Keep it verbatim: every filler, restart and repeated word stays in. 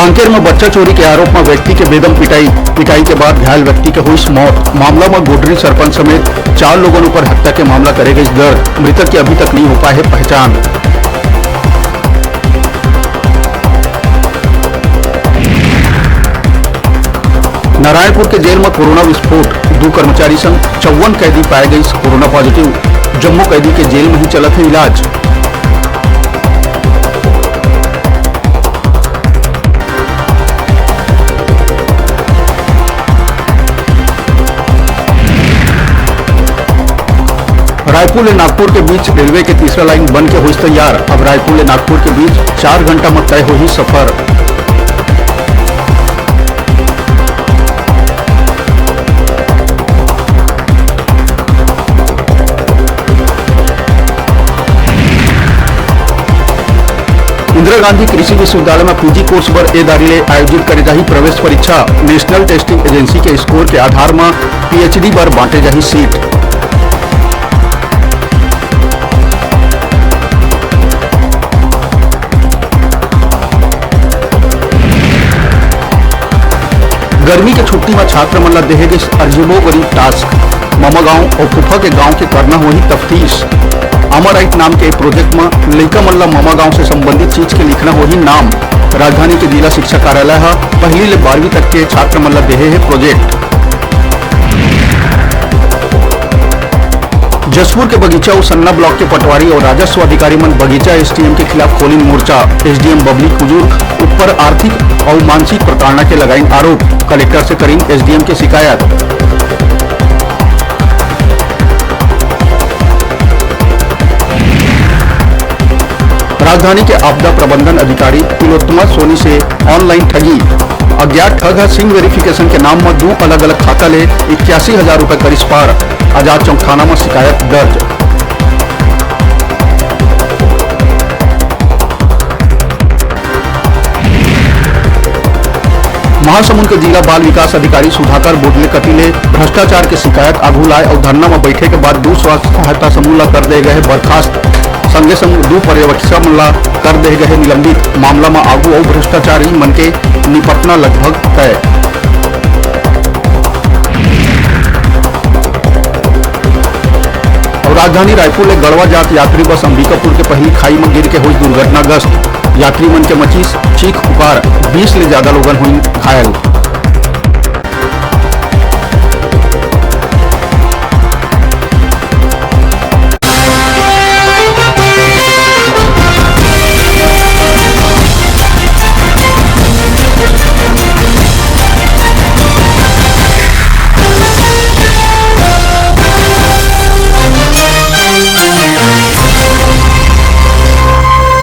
कांकेर म बच्चा चोरी के आरोप म व्यक्ति के बेदम पिटाई, पिटाई के बाद घायल व्यक्ति के होइस मौत। मामला म गोडरी सरपंच समेत चार लोगन ऊपर हत्या के मामला करे गइस दर्ज। मृतक के अभी तक नइ हो पाए हे पहचान। नारायणपुर के जेल म कोरोना विस्फोट, दू कर्मचारी संग चौवन कैदी पाए गइस कोरोना पॉजिटिव। जम्मो कैदी के जेल म ही चलत हे इलाज। रायपुर ले नागपुर के बीच रेलवे के तीसरा लाइन बन के होइस तैयार। अब रायपुर ले नागपुर के बीच चार घंटा म तय होही सफर। इंदिरा गांधी कृषि विश्वविद्यालय म पीजी कोर्स बर ए दारी ले आयोजित करे जाही प्रवेश परीक्षा। नेशनल टेस्टिंग एजेंसी के स्कोर के आधार म पीएचडी बर बांटे जाही सीट। गर्मी के छुट्टी म छात्र मन ल देहे गिस अजीबोगरीब टास्क। ममा गांव अउ फूफा के गांव के करना होही तफ्तीश। अमर राइट नाम के प्रोजेक्ट म लइका मन ल ममा गांव से संबंधित चीज के लिखना होही नाम। राजधानी के जिला शिक्षा कार्यालय ह पहली ले बारहवीं तक के छात्र मन ल देहे हे प्रोजेक्ट। जशपुर के बगीचा अउ सन्ना ब्लॉक के पटवारी अउ राजस्व अधिकारी मन बगीचा एसडीएम के खिलाफ खोलिन मोर्चा। एसडीएम बबली कुजूर ऊपर आर्थिक अउ मानसिक प्रताड़ना के लगाइन आरोप। कलेक्टर से करिन एसडीएम के शिकायत। राजधानी के आपदा प्रबंधन अधिकारी तिलोत्तमा सोनी से ऑनलाइन ठगी। अज्ञात ठग ह सिम वेरिफिकेशन के नाम म दू अलग-अलग खाता ले इक्यासी हजार रुपए करिस पार। आजाद चौक थाना म शिकायत दर्ज। महासमुंद के जिला बाल विकास अधिकारी सुधाकर बोडले कति ले भ्रष्टाचार के शिकायत आगू लाए अउ धरना म बैठे के बाद दू स्वास्थ्य सहायता समूह ला कर दे गए हे बर्खास्त। संगे संग दू पर्यवेक्षक मन ला कर दे गए हे निलंबित। मामला म आगू अउ भ्रष्टाचारी मन के निपटना लगभग तय। अउ राजधानी रायपुर ले गढ़वा जात यात्री बस अंबिकापुर के पहिली खाई म गिर के होइस दुर्घटनाग्रस्त। यात्री मन के मचिस चीख पुकार, बीस ले ज्यादा लोगन होइस घायल।